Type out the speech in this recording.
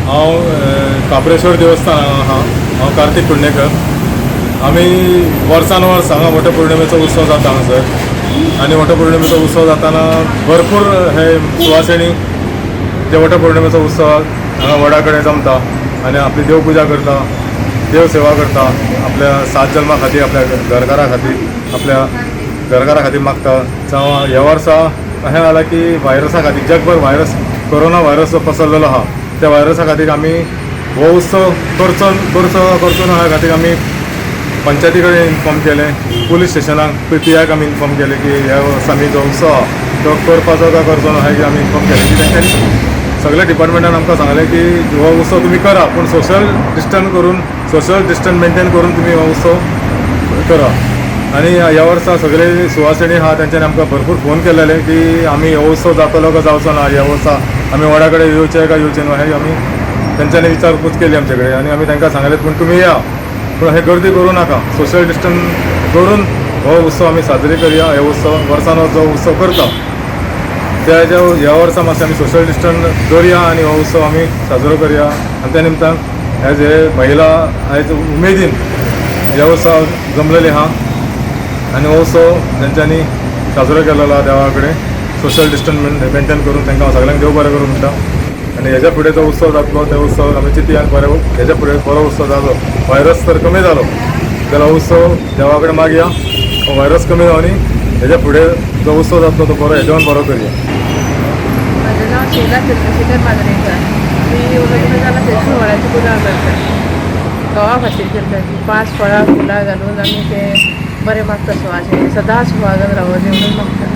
हांव खाप्रेश्वर देवस्थान आहा. हांव कार्तीक कुडणेकर. आमी वर्सान वर्स हांगा वटपौर्णिमेचो उत्सव जाता हांगासर आनी वटपौर्णिमेचो उत्सव जाताना भरपूर हे सुवासिणी जे वटपौर्णिमेचो उत्सव हांगा वडा कडेन जमता आनी आपली देवपुजा करता, देव सेवा करता, आपल्या सात जल्मा खातीर, आपल्या घरकारा खातीर, आपल्या घरकारा खातीर मागता. जावं ह्या वर्सा अशें जालां की व्हायरसा खातीर जगभर व्हायरस, कोरोना व्हायरस जो पसरलेलो आहा, त्या व्हायरसा खातीर आमी हो उत्सव करचो करचो करचो ना ह्या खातीर आमी पंचायती कडेन इन्फॉर्म केलें, पुलीस स्टेशनाक, पी आयक आमी इन्फॉर्म केलें की ह्या वर्सा आमी जो उत्सव आहा तो करपाचो काय करचो ना हें आमी इन्फॉर्म केलें की तेंच्यांनी सगळ्या डिपार्टमेंटान आमकां सांगलें की हो उत्सव तुमी करा, पूण सोशल डिस्टन्स करून, सोशल डिस्टन्स मेंटेन करून तुमी हो उत्सव करा. आनी ह्या वर्सा सगळे सुवासिणी आहा, तेंच्यांनी आमकां भरपूर फोन केलेले की आमी हो उत्सव जातलो काय जावचो ना, ह्या वर्सा आमी वडा कडेन येवचे काय येवचे न्हू, हें आमी तेंच्यांनी विचारपूस केली आमचे कडेन. आनी आमी तांकां सांगलें, पूण तुमी या, पूण हे गर्दी करूं नाका, सोशल डिस्टन्स करून हो उत्सव आमी साजरे करया. हे उत्सव वर्सान वर्स जो उत्सव करता, त्या हेच्या ह्या वर्सा मातशें आमी सोशल डिस्टन्स दवरया आनी हो उत्सव आमी साजरो करया. आनी त्या निमतान एज हे महिला आयज उमेदीन ह्या उत्सव जमलेले आहा आनी हो उत्सव तेंच्यांनी साजरो केलेलो आहा देवा कडेन सोशल डिस्टन्स मेंटेन करून. तांकां हांव सगळ्यांक देव बरें करूं म्हणटा. आनी हेज्या फुडें जो उत्सव जातलो, त्या उत्सव आमी चिंतया बरें, हेज्या फुडें बरो उत्सव जालो, व्हायरस तर कमी जालो जाल्यार उत्सव देवा कडेन मागया, हो व्हायरस कमी जावनी, हेज्या फुडें जो उत्सव जातलो तो बरो, हेज्यान बरो करया. माझं नाव शीला चंद्रशेखर माजरेकर. मी लग्न जालां थंय सुवाळ्याची पुजा करता. घोवा खातीर करता ती. पांच फळां फुलां घालून आमी ते बरें मागता, सुवासिनी सदांच सुहागन रावो दी म्हणून मागता.